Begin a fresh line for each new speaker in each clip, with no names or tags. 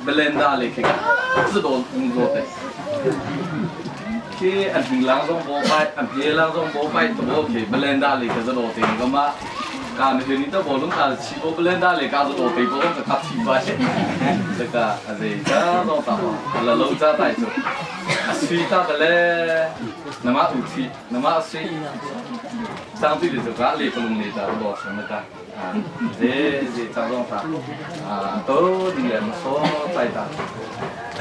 Belenda le khi ka don ung zo te khi an hing lang zong bo pai an he lang zong bo pai to bo khi Belenda le ka zo te ka ma ka ni ni to bo lung ka chi bo Belenda le ka zo te bo ka ka thi ba se ka a zei cha zo ta la lo cha tai chu a sui ta bele nama u thi nama sui sang ti le chu ka le palung le ta bo sang ta ze ze cha zong ta to ding le so tai ta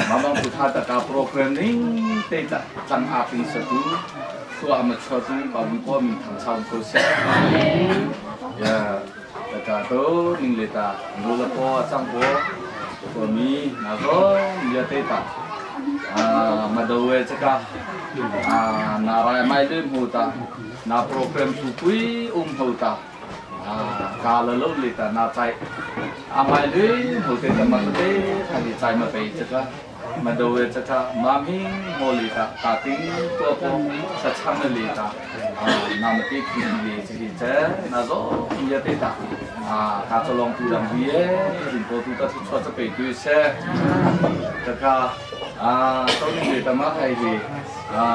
ma bang tu tha ta ka program ning te ta chang a ping sa tu su a ma cho tu ba bu ko min thang chau ko se ya ta ka to ning le ta nu la po chang po ko mi na zo ya te ta ma do we chaka na rai mai le mu ta na program tu pui um ho ta ka la lo le ta na chai a mai le ho te ta ma te tha ni chai ma pe chaka ma do we chaka ma mi mo le ta ka ting to po sa chang le ta na ma te ki le chi che na zo ya te ta ka cho long tu dang bi e rin po tu ta chu cho cha pe tu se chaka a to ni le ta ma hai hi a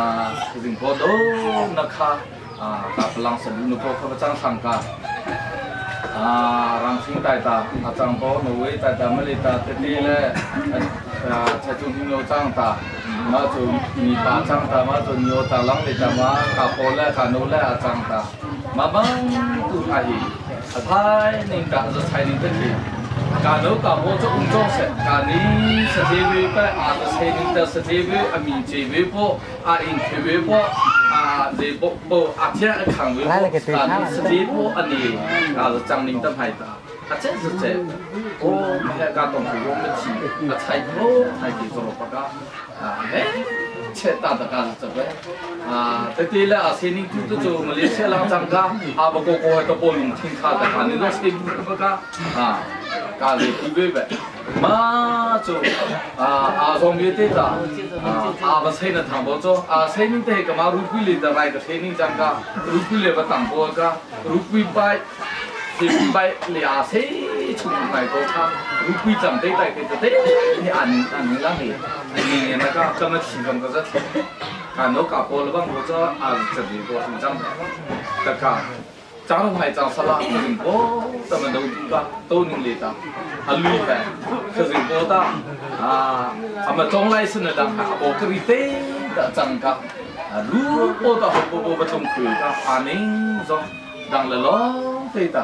rin po do na kha ka palang sa lu ko kha chang thang ka rang thing tai ta a chang po no we tai ta mali ta te ti le cha chung hing lo chang ta ma chu mi pa chang ta ma chu nyo ta lang le ta ma ka po le ka no le a chang ta ma bang tu tha hi a thai ning ka zo chai ning te khi ka no ka mo cho ung chong se ka ni sa je we pa a sa ning ta sa je we a mi je we po 啊，因特别波啊，这波波啊，这扛微波啊，你是这波啊你啊是张林的牌子啊，这是这，哦，那个东西我们提啊，菜多菜给做了不个啊，哎，切大的干是这个啊，对对了啊，谁你做做马来西亚人张家啊，不过过都不用听他的，啊，你说谁不个啊，家里对不对？Ma cu aa zawng vialte ta aa va sei na thang bo cho aa sei ning te ka ma rupui le da rai ka sei ning chang ka rupui le va tang bo ka rupui bai te bai le aa sei chung mai ko kha rupui chang te tai ke te ni an an la he ni na ka ka ma chi kam ka za ka no ka po le bang bo cho a cha bi bo chang ta ka 张海张沙拉，可是我咱们都个都能来的，啊旅呗，可是我的啊，他们总来是那当我可以对的张个，啊如果到不不不中亏的，阿宁说当了咯对的，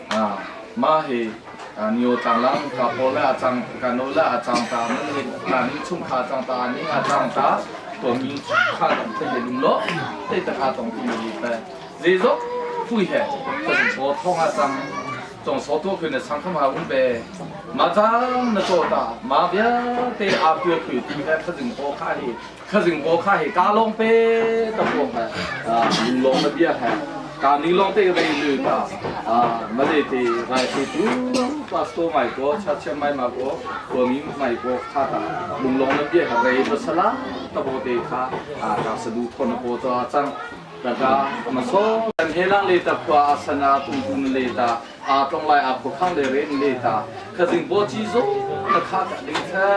啊马嘿。啊，牛张郎卡波拉张卡诺拉张达们那你从卡张达你啊张达，ตัวมีค่าต้องเตะลุงโลเตะตะคาต้องตีไปเรซ 不嘿，就是我痛啊张，总说多亏呢，上课嘛我呗，马张那做大，马边对阿表亏，今天可真好看嘿，可真好看嘿，加龙呗，都不还啊，龙那边还。การนี้ลองเตะไปเลยตาอ่ามาเลยตีไปที่ตู้ปาสโตไม่ก็ชัดเชไม่มาก็ตัวนี้ไม่ก็ขาดลุงลองนั่นเบี้ยอะไรภาษาละ tabo te kha ka sadu thon po cho chang ta ma so kan helang le ta khua asana tung tung le ta a tlong lai a kho khang le ren le ta khazing bo chi zo na kha ta ding tha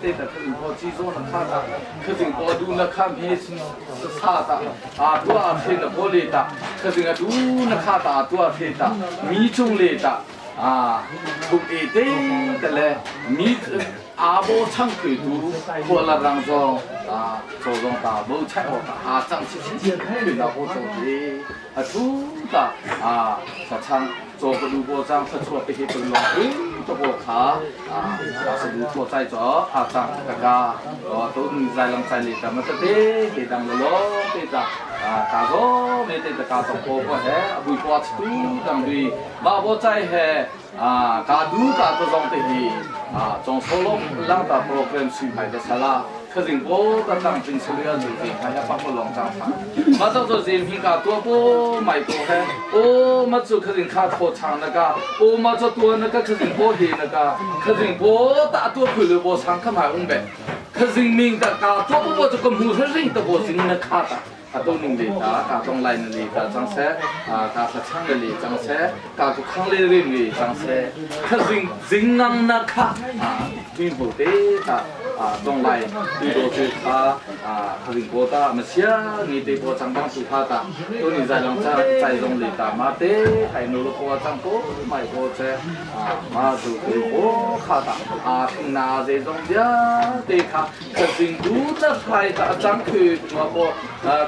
te ta khazing bo chi zo na kha ta khazing bo du na kha me sa ta a tua a the na bo le ta khazing a du na kha ta a tua the ta mi chung le ta a thuk e te te le mi a bo chang khui tu khua la rang zong a cho zong ta bo chai o ta a chang chi chi khui na bo cho te a thu ta a sa chang cho ka du bo chang sa chua pe he pe long pu to bo kha a ta sa du tho chai cho a chang ka ka o to ni zai lam chai le ta ma ta te ke dang lo lo te ta a ka zo me te ta ka so po ko he a bui po chu dang dui ba bo chai he a ka du ka to zong te hi a chong solo lang ta program sui hai ta sala khazing bo ta tang pin sulia ju ji hai ha pa ko long chang pha ma to zo jin hi ka tua po mai to he o ma chu khazing kha tho chang na ka o ma cho tua na ka khazing bo hi na ka khazing bo ta tua phu le bo sang kha mai ung be khazing ming ta ka tua po bo chu ko mu ring ta bo sing na kha ta a to ning le ta ka tong lai na le ta chang se ka sa chang le le chang se ka ku khang le rim le chang se kha zing zing nang na kha min ho te ta tong lai tu do chu kha kha zing ko ta ma sia ni te ko chang bang su kha ta to ni zai long cha chai zong le ta ma te kai no lo ko chang ko mai ko che ma zu ku ko kha ta a thing na ze zong bia te kha Khazing du na phai ta chang khu ma po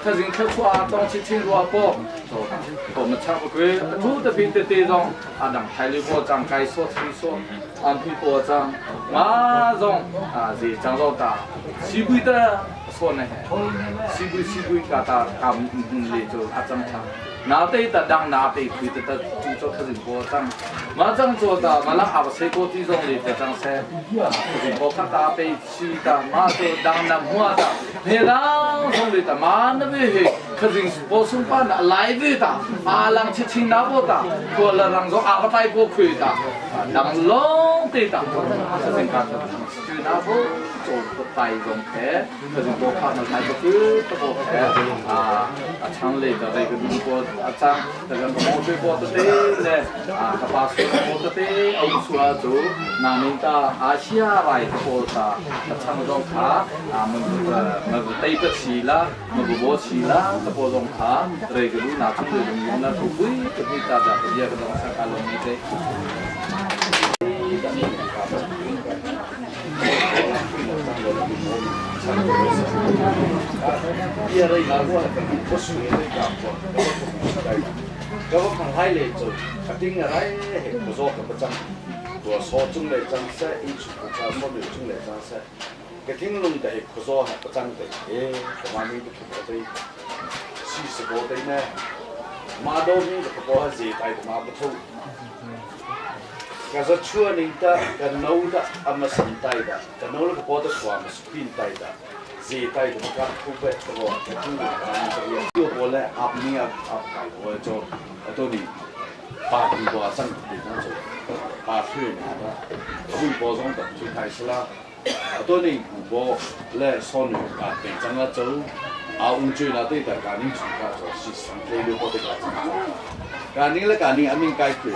khazing kha khua tong chi chin rua po ko ma chang ko thu ta pin te te zong a dang thai le po chang kai so thi so an phi po chang ma zong a zi chang zo ta si bui ta so ne he si bui si bui ka ta kam le cho a chang chang na te ta dang na te phi ta ta chu cho khazing po chang ma chang cho ta ma la a se ko ti zong le ta chang se khazing po kha ta pe si ta ma to dang nam hua ta he lang song le ta ma na ve he khazing po sung pa na lai ve ta a lang chi chin na bo ta ko la rang zo a ba tai po khui ta dang long te ta khazing ka ta chu na bo cho ko tai zong the khazing po kha na tai ko ku to bo the a a chang le ta re ko du ko a chang ta ga mo te po te le a ka pa su mo te au su a chu na ning ta Asia rai pawl ta a chang zong kha ma tei pa chi la ma bu bo chi la ta pawl zong kha re ka du na chung le lung na thu pui ka pi ta da ka bia ka dong sa ka lo ni te.
Ka va khang hai le chu ka ting rai he ko zo ka pa chang tua so chung le chang se in chu ko cha so le chung le chang se ka ting lung te ko zo ha pa chang te e ka ma ni tu ko te si se ko te ne ma do ni ko po ha je tai ma pa thu ka za chua ning ta ka no da ama san tai da ka no le ko po ta swa ma screen tai da je tai ko ka thu pe ko ka ting lung ka ni ta ya yo ko le ap ni ap ap kai ko cho to ni pa tu ko sang ti na cho pa thu na da hui bo zong da chu kai sla to ni bu bo le so nu ka pe chang la cho a ung chui na te ta ka ni chu ka cho si sang te lu ko te ka chang ka ni le ka ni amin kai ku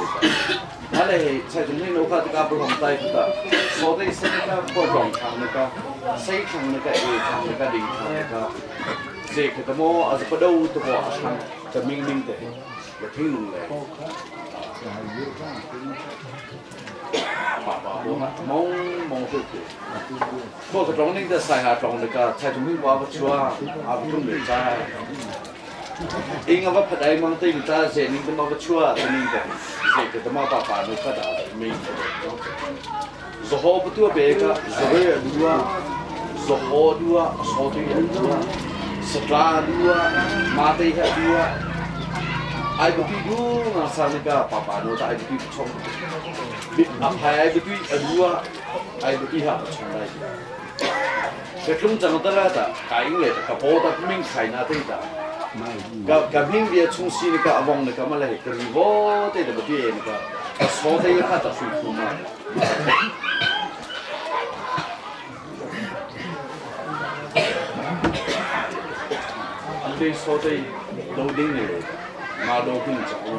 na le chai chung ni no kha te ka bu hong tai ku ta so te se ka ko rong thang na ka sei thang na ka e thang na ka ding thang na ka ze ka ta mo a pa do to bo a thang ta ming ming te le thing lung le pa pa bo ha mong mong hu ku ko ka tong ning ta sai ha tong de ka chai chung ni wa ba chua a bu tung le cha ing ava phadai mang te ta ze ning ta ma ba chua ta ning ta ze ka ta ma pa pa no ka da me zo ho bu tu be ka zo re dua zo ho dua so tu ya dua satla dua ma te ha dua ai bu ti du nga sa ni ka pa pa no ta ai bu ti chong bi a phai ai bu ti a dua ai bu ti ha chong dai ka tlung chang ta la ta ka ing le ta ka po ta ming khai na te ta ka ka ming bia chung si ni ka awong ni ka ma le ka ri vo te ta bu ti ni ka ka so te kha ta su thu ma. te so te do ding ne le ma do hun cha u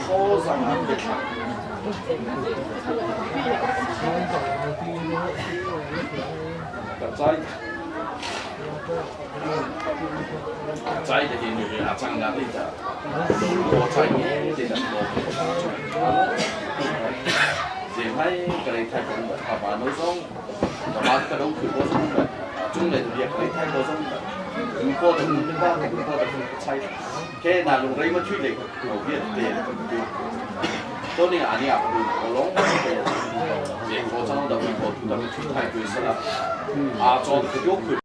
kho zang an te thla ka chai chai te hi ni a chang na te cha ko chai ni te da ko ze mai ka lei thai kong ba ba no zong ka ba ka do khu bo zong ba chung le bia ka lei thai bo zong ba lu ko da lu ba ka lu ko da lu chai ke na lung rei ma thui le ko bia te to ni ani a lu ko long te ze ko chang da ko tu da thui thai tu sa la a cho ko yo khu.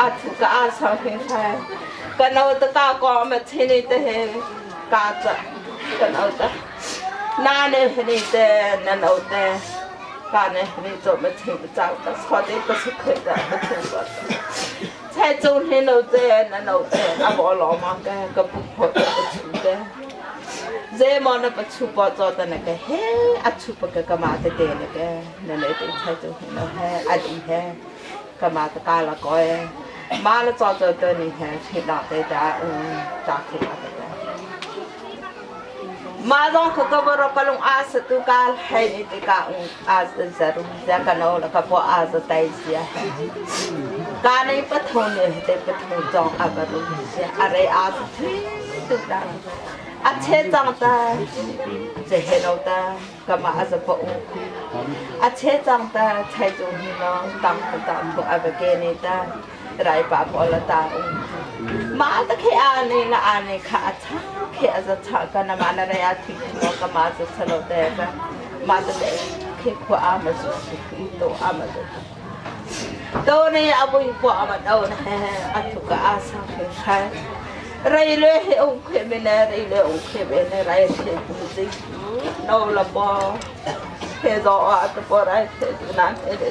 A thu ka a sang hin khai. Ka no ta ka ko ma chini te he ka cha ka no ta. Na ne hni te na no te ka ne hni cho ma ching chao ta so te pa su khe ta ma ching pa. Chai chung he no te na no te a bo lo ma ka ka pu pho ta pa chu te. Ze mo na pa chu po cho ta na ka he a chu pa ka ka ma te te na ka na le te chai chung he no he a di he ka ma ta ka la ko e ma la cho cho te ni he thi da te da ta thi da te ma zong ko ka boro ka lung a sa tu ka hai ni te ka ung a za ru za ka no la ka po a za tai sia ka nei pa tho ne te pa tho chong a ba ru sia a re a thi tu da a che chang ta che he no ta ka ma a za pa u a che chang ta chai chung hi no tang ta ta thu a ba ke ni ta rai pa po la ta u ma ta khe a ne na a ne kha a cha khe a za cha ka na ma na re a thi no ka ma za salo te ba ma ta te khe khu a ma su su ki to a ma to to ne a bui po a ma do na a thu ka a sa khe kha rai le he u khe me na rai le u khe me na rai khe tu ti no la po he zo a ta po rai khe tu na he le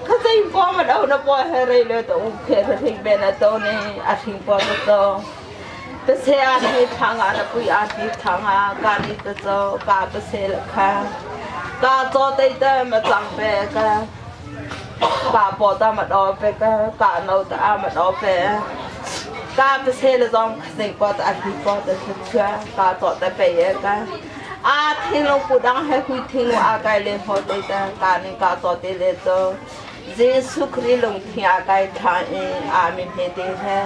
ခစိပေါ်မတော့နပေါ်ဟရဲလေတော့ခဲရဖိဘဲနတော့နေအထင်ပေါ်တော့တဆေအဟေထငါနပွေအဟေထငါကာနိတဇောကာပစေလခါကာဇောတိတမစံပဲကာကာပေါ်တမတော့ပဲကာကာနောတအမတော့ပဲကာပစေလဇောခစိပေါ်တအဟိပေါ်တချွာကာဇောတပဲရကာအာထင်းလို့ပူဒန်းဟဲခွေထင်းလို့အကိုင်လေဟောတေတကာနိကာဇောတေလေဇော ဂျေစုခရီလုံထင်အကိုင်ထိုင်အာမင်ဟေတေဟဲ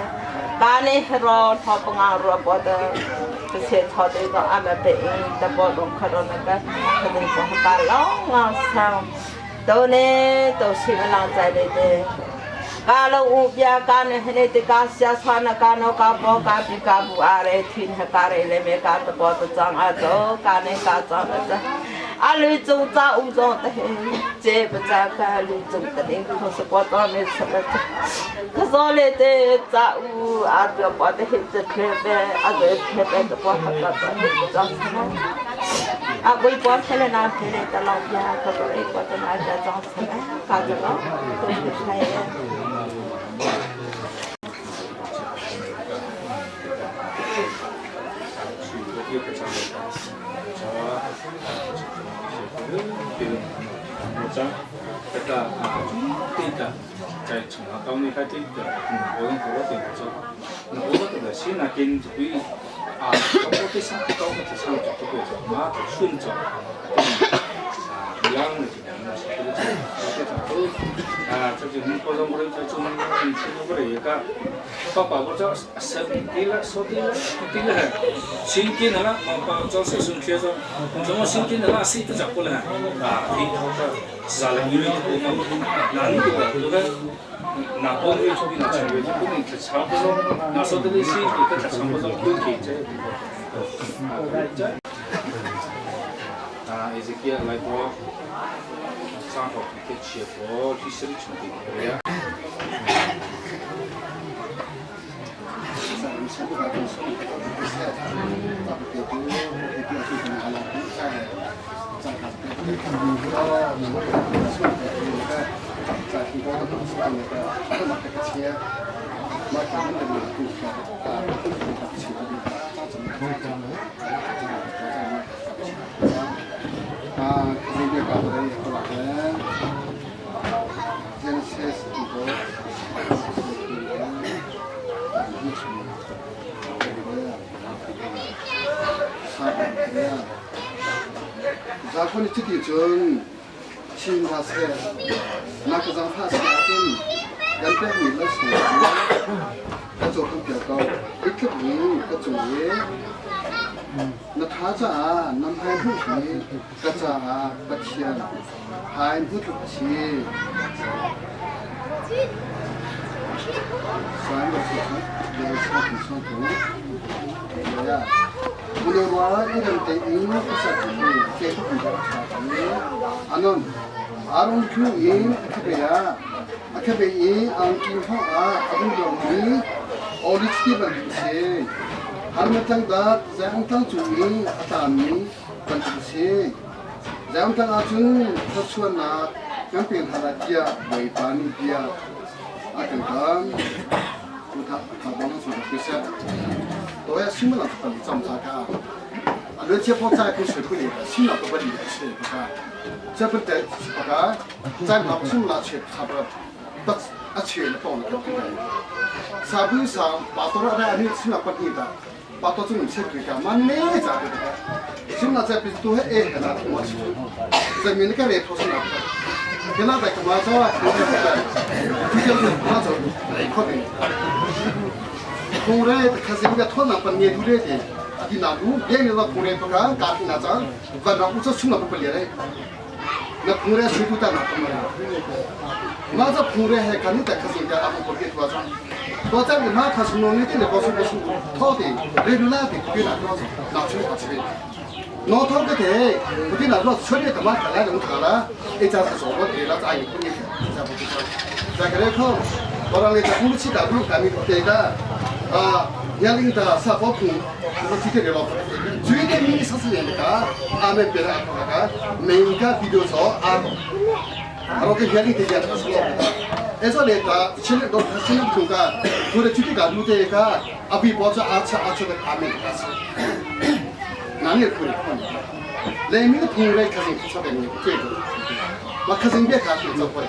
ကာနေရောထောပငါရောပေါ်တစေထောတေတော့အမပေတဘောတော့ခရနကခဒင်းပေါ်ကာလောငါဆောင်တော့နေတော့ရှိမလောင်ကြတဲ့ကာလောဥပြကာနေဟနေတကာဆာဆာနကာနောကာဘောကာပိကာဘူအာရေသင်ဟကာရေလေမေကာတဘောတချောင်းအတောကာနေကာချောင်းအ 阿吕总早五总的，这不咋个吕总的嘞，可是我当年吃了，可是来的早五阿这把的黑子特别，阿这特别的不好搞的，早上，阿我一般出来拿回来的老家，可是一般的拿家早上来，搞着了，都是开。
在从下到你开始就我用火定做，我嗰度先啊见佢啊，咁我啲生高嘅就生作都叫做马顺作，啊，样嘅就咁啦，都啊，就是你嗰种嗰啲就中以前嗰个而家，爸爸嗰种十啲啦，十啲啦，啲啦，新见啦，我爸做事顺学咗，怎么新见啦，死都就过来啊，天头个自然有啲难度啊，都个。那帮佢出边那长月，不能差不多，那说的那些一个差不多可以这。啊，Ezekiel 来过，上好去切过，去生存的呀。
Zakon chiti chun chin ha se na ka zang pha se chun gan pe mi la su ka cho kham pya ka ik thuk ni ka chu ye na tha cha nam hai hu hi ka cha pathian hai hu thu chi san ba su le sa ti so tu ya 문어와 이런 때 인물 부사들이 계속 문제가 차지. 아는 아론 큐 인, 아케베야. 아케 Khabe i angki hngawng ah a vung luangmi olive ti bantuk a si. Harmatlang dat Zion tlang cung i a tlami bantuk a si. Zion tlang ah cun thluachuahnak kan pe hna lai tiah Bawipa nih bia a kan kam. 他他帮助的就是，都要新闻老师本长咋个？啊，而且不在不是不离，新老不不离是不个，这不得是不个，在老新老去差不多，不啊去了到了个对。啥不上把多少的你新老不离的，把多种切对个，蛮累咋个的？新老在比都还哎那我去，在明个来头是哪个？跟那在干嘛做啊？就是那走来可的。 Phung re khazin ga thon na pan nge du re te ati na du ye ne la phung re pa ka ka ti na chang va na u cha chung na pa le re na phung re su tu ta na pa ma za phung re he ka ni ta khazin ga a ko ke tu cha to cha ma kha su no ni te le ko su ko su tho te re du la te ke na to na chu ka chi no tho ke te u ti na lo chu le ta ma ka la dong ta la e cha sa so bo te la cha yi ku ni cha bo cha cha ka re kho 我让你在公路去打路，赶紧对个啊，年龄的啥包括，我具体的老，最近你啥子年的个，俺们别的阿个，每个比如说啊，我跟年龄的也是老的，哎说来个，现在都现在不个，或者具体个路的个，阿比包着阿吃阿吃的阿们个是，哪里可以看？来面的朋友来开始出的你这个，我开始别看是做过的。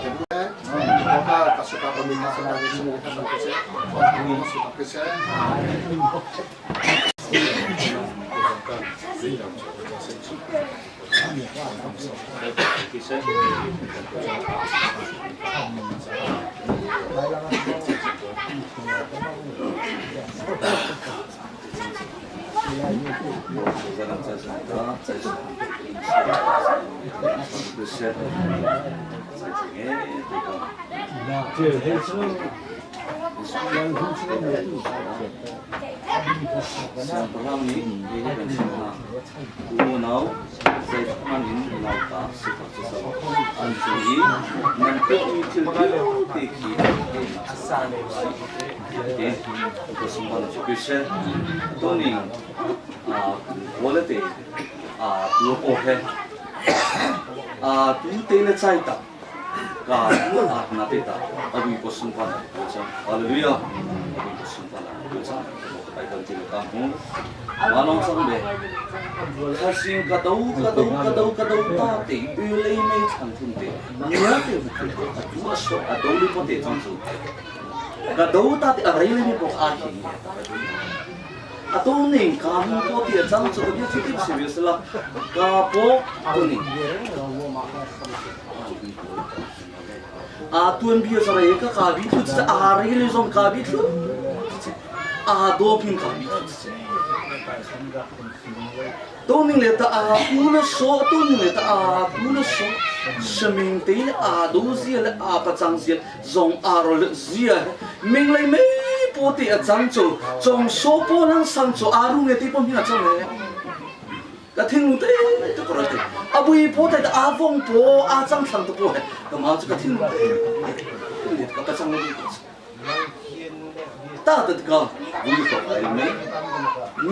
Siangpahrang nih kan chimh hna. Unau zeithmanh in nauta sifak siseh an cung i nan tuahmi thil vialte khi keimah si. Tuning walate tu ko he tu te le chai tak ka tu ak na te ta abui ko sung pa na ko cha hallelujah abui ko sung pa na ko cha ai kan ti ka hu manong sang be khasing ka do ka do ka do ka do ta te u le mei thang thun te nia te bu ka tu a so a do li po te chang chu ka do ta te a rei le mi po a hi a to ning ka mu po ti a chang chu ni chu ti serious la ka po tu ni a tuan bia sa re ka ka bi thu cha a re le zong ka bi thu a do phin ka bi thu to ning le ta a pu na so to ning le ta a pu na so shaming te le a do zia le a pa chang zia zong a ro le zia ming lei mei po ti a chang chu chong so po lang sang chu a ru nge ti po mi a chang le ka thing te te ko te abui po te a vong po a chang thlang te po he ka ma chu ka thing te ka pa chang le ta te ka bui ko ai me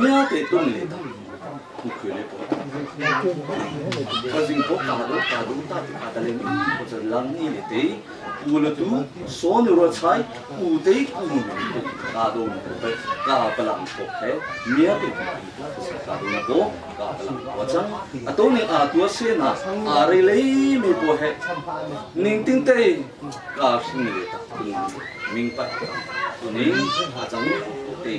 nya te tum le ta ku khue le po ka jing po ka do ka do ta te ka ta le mi ko cha lang ni le te u le tu so ni ro chai u te u nu ka do nu pe ka palang ko he mia te ka do na ko ka palang ko chang a to ni a tua se na a re le mi po he ning ting te ka sing le ta ming pa tu ni a chang te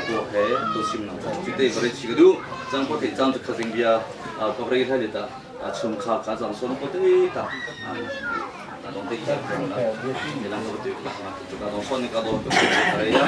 ko he to sim na chu te bare chi du chang ko te chang kha jing bia ka bare tha le ta chung kha ka chang son ko te ta na dong te ka na ni lang ko te ka ka dong son ni ka do ko te ya.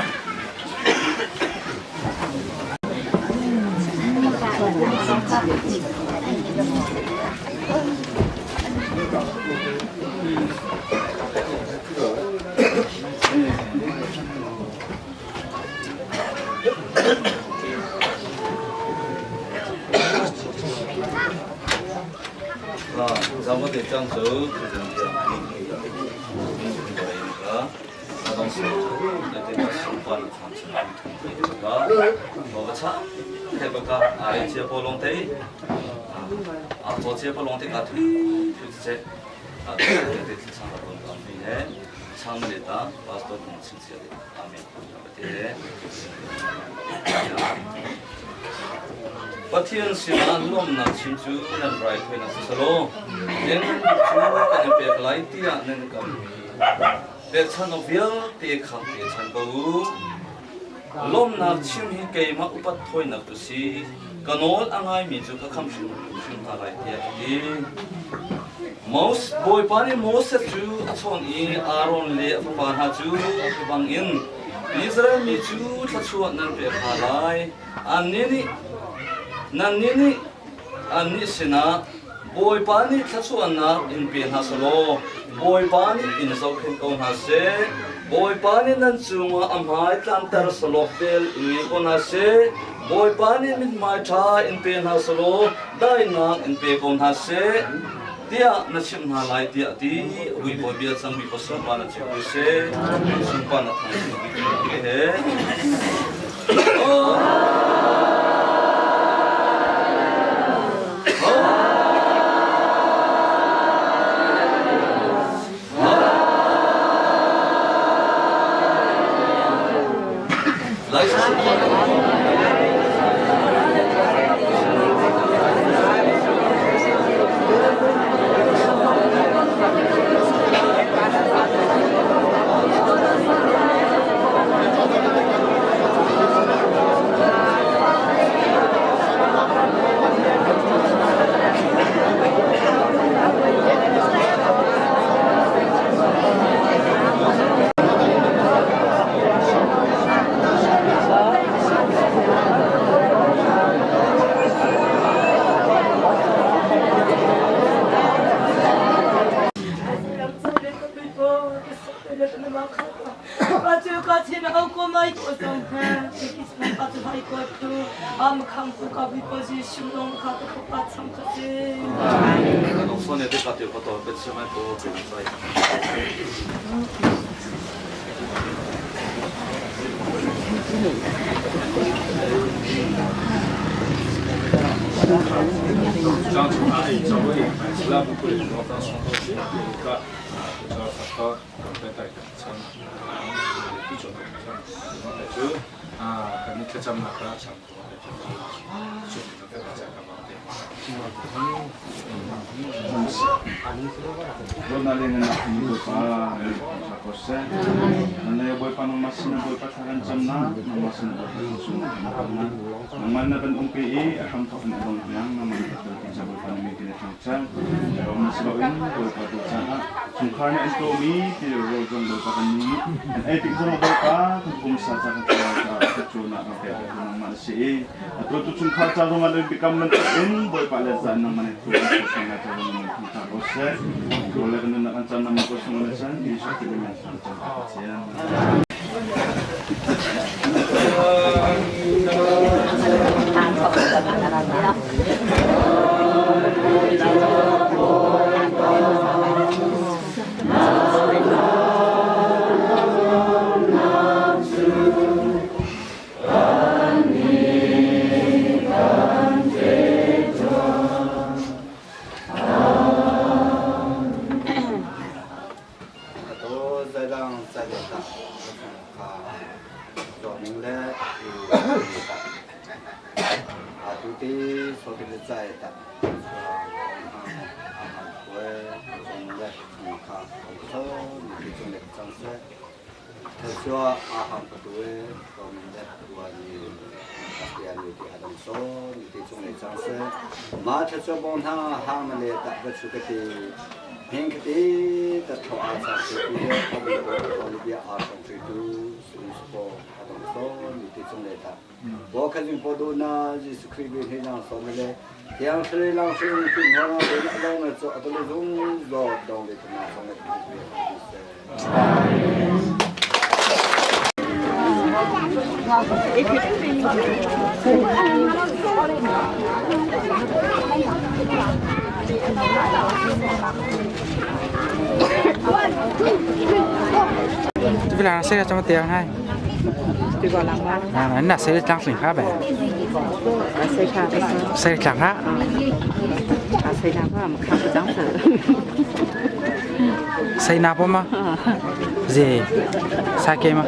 Zang ko te chang chu. Adong so le te ka sungpan tham sa ka ko ka cha he ba ka ai chia po long te a to chia po long te ka thu thu che a te te chang ka ton ka mi he chang le ta pastor thong ching sia de amen Pathian sinah nuamhnak chim cu nan raithawinak si selaw, eng cu kan in pek lai tiah nan kammi pekchanh awk vialte kha pechan ko u. Lawmhnak chim hi keimah upat thawinak cu si, ka nawl a ngaimi cu ka khamh hrimhrim hna lai tiah a ti. Bawipa nih Moses cu a chawnh i Aaron le a fapa hna cu hi bangin Israel mi cu thluachuah nan pek hna lai. Annih nih nannih nih annih sinah Bawipa nih thluachuahnak in pe hna selaw Bawipa nih in zohkhenh ko hna seh. Bawipa nih nan cungah a hmai tlanter selaw vel in ngei ko hna seh. Bawipa nih mithmai ṭha in pe hna selaw daihnak in pe ko hna seh tiah na chimh hna lai tiah a ti. Ui bawi bia cangmi pa sunpa na chim ko seh. Sunpa na thang he.
Cela beaucoup les gens sont aussi kan i thlacamnak kha cham
Bawipa nangmah sin Bawipa thla kan camnak nangmah sin Bawipa sung nangmah na kan umpi i a hramthawk in a dong tiang nangmah na kan ti ca Bawipa na mi ti na ṭang cang rom na si loin Bawipa tu caah chungkhar nih an tuahmi ti rawl zong Bawipa kan nih kan ei tik zong Bawipa kan pumsa ca kan thlarau ca ka cawnah kan pek tu nangmah na si i atu tu chungkhar ca zong ah biakam bantuk in Bawipa le zan nangmah nih thu kan sawsam lai ca zong nan thang ta ko seh rawl le kan nunnak kan caan nangmah ko sung na chan Jesuh Khrist min in chan Pathian.
Atu zeidang zeidah dah kha tuahning le atu ti sotin le cai dah Thesua ahang patue tomin le tua ni pastia ni ti adang so ni ti chung le chang se ma thesua bong hna hang na le tak va chu ka ti hing ka ti ta tho a sa se tu le ko ko ko bia a song tu tu su so adang so ni ti chung le ta Bo kha jing po do na Jesu Khrih bi he jang so me le thiang thri lang thri ung tin ho na be na dong na cho to le zung zo dong le na so me ti se.
Tôi làm xe cho tiền hay. À, nó xe trắng xinh khá bè. Xe trắng á. Xe nào mà? Gì? Xe kia mà.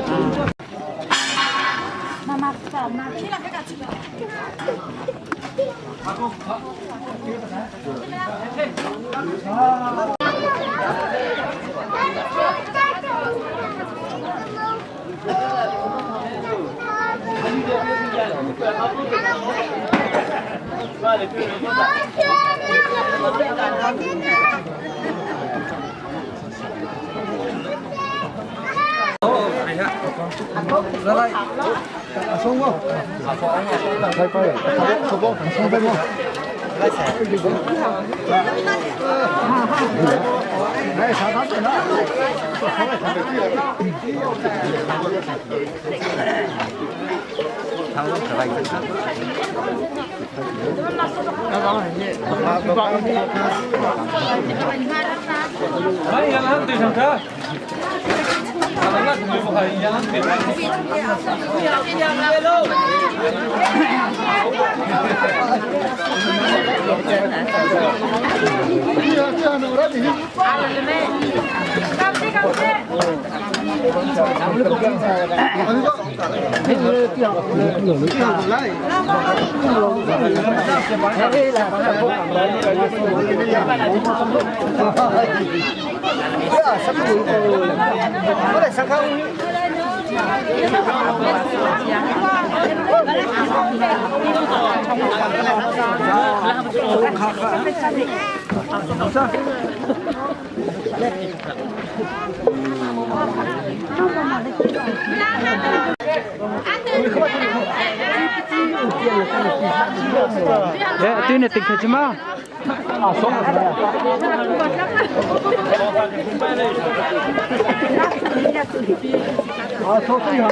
Dạ, tuy là tỉnh thật chứ mà.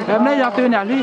Em nay giờ tôi nhà đi.